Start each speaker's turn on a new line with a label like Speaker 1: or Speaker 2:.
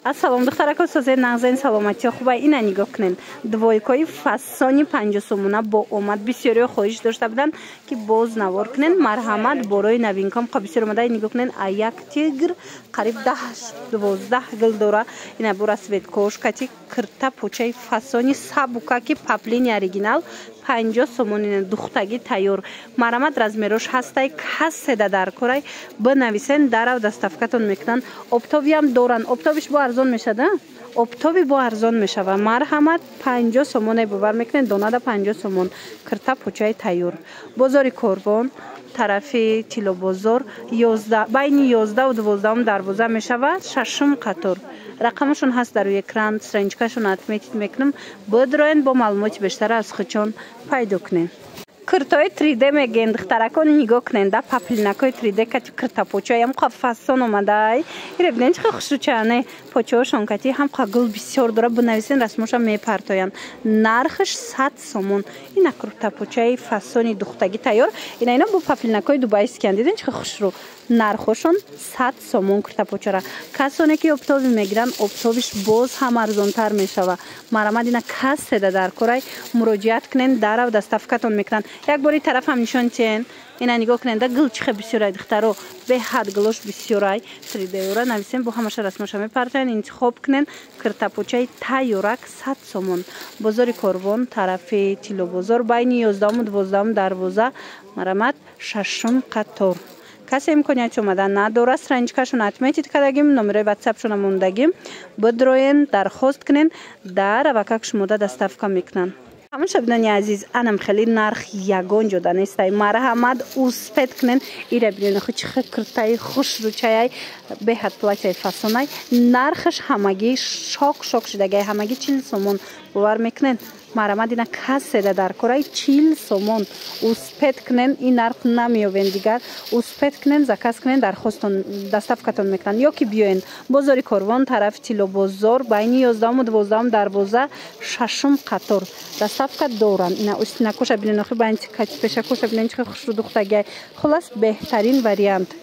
Speaker 1: Ассалом, духтарако, созе, нағзен, саломатиё, хуба? Ина нигоҳ кунен, двойкои фасони 50 сомона бо омад. Бисёриё хоҳиш дошта буданд, ки боз навор кунен. Марҳамат, борои новинкам қа бисёр омада. Нигоҳ кунен, а як тигр қариб 10-12 гил дора. Ина бо расцветкош кати кирта почаи фасони сабукаки поплини оригинал 50 сомон. Ина духтагӣ тайёр. Марҳамат, размерош ҳастай. Каседа дар корай, бинависен, дарав доставкатон мекунанд. Оптовиам доранд, оптовиш бо арзон мешада, оптови бо арзон мешава. Марҳамат, 50 сомоне, бовар мекунед, донада 50 сомон, кирта почаи тайёр. Бозори Корвон, тарафи Тиллобозор, байни 11-у 12-ум дарвоза мешавад, шашум қатор. Рақамашон ҳаст дар рӯи экран, страничкашон отметить мекунам, бидроен, бо маълумоти бештар аз худшон пайдо кунем. Киртои 3D мегӯем, духтаракон, нигоҳ кунен да, поплинакои 3D кати киртапочаи ҳамқа фасон омадай. Ире бинен, чӣ хушрӯчаане, почаҳошон кати ҳамқа гул бисёр дора. Бинависен, расмоша мепартоянд. Нархаш 100 сомон. Ина куртапочаи фасони духтагӣ тайёр. Ина ино бо поплинакои дубайскиян, диден, чӣ хушрӯ. Нархошон 100 сомон куртапочара. Касоне ки оптовый мегиранд, оптовиш боз ҳам арзонтар мешава. Марҳамат, ина каседа дар корай, муроҷиат кунен, дарав доставкатон мекунанд. Як бори тарафам нишон тиҳен. Ина нигоҳ кунен да, гул чихе бисёрай, духтаро, беҳад гулош бисёрай. 3D-ора нависем, бо ҳамаша расмоша мепартоян, интихоб кунен. Киртапочаи тайёрак 100 сомон. Бозори Корвон, тарафи Тиллобозор, байни 11-у 12-ум дарвоза, марҳамат, шашум қатор. Касе имконияти омадан надорад, страничкашон отметить кардагим, номерои ватсапшона мондагим, бидроен, дархост кунен, дар авакак шумода доставка мекунанд. Ҳамашабинони азиз, анам хеле нарх ягон ҷода нестай. Марҳамат, успеть кунен. Ира бинен, чӣ киртаи хушрӯчаяй, беҳад платьяи фасонай. Нархаш ҳамагӣ шок шок шудагай, ҳамагӣ 40 сомон, бовар мекунен? Марҳамат, ина каседа дар кораи, 40 сомон. Успеть кунен, ин нарх намеёбен дигар. Успеть кунен, заказ кунен, дархостон, доставкатон мекунанд. Ё ки биёен бозори Корвон, тарафи Тиллобозор, байни 11-у 12-ум дарвоза, шашум қатор. Доставка доранд. Ина устинакоша бинен, охи пешакоша бинен, чӣ хушрӯ духтагиай. Хулас, беҳтарин вариант.